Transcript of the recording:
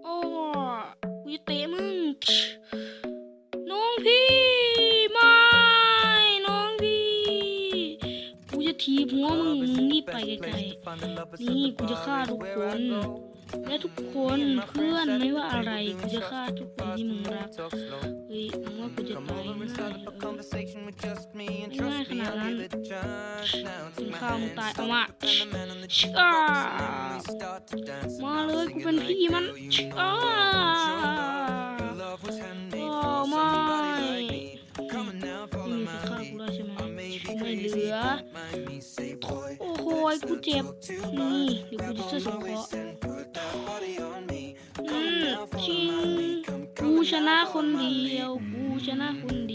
ໂອ້ ກູຈະເຕະມຶງ ນ້ອງພີ່ ໄມ່ ນ້ອງພີ່ ກູຈະຖີບຫົວມຶງ ມຶງໜີໄປໄກໆ ນີ້ ກູຈະຂ້າທຸກຄົນ ແລະ ທຸກຄົນ ເພື່ອນ ໄມ່ວ່າອະໄລ ກູຈະຂ້າທຸກຄົນທີ່ມຶງຮັກ ເຮີ້ຍ ມຶງວ່າກູຈະຕາຍງ່າຍເອີ ງ່າຍຂະໜາດນັ້ນ ເປັນຂ້າມຶງຕາຍ ເອົາມາ ອາ ມາເລີຍ ກູເປັນພີ່ມັນ ອາ ໂອ້ ໄມ່ ນີ້ຄືຂ້າກູໄດ້ໃຊ່ໄໝ? ໄມ່ເຫຼືອ ໂອ້ໂຫ ກູເຈັບ ນີ້ ດຽວກູຈະຊ່ວຍສົງເຄາະ ອືມ ຈິງ ກູຊະນະຄົນດຽວ ກູຊະນະຄົນດ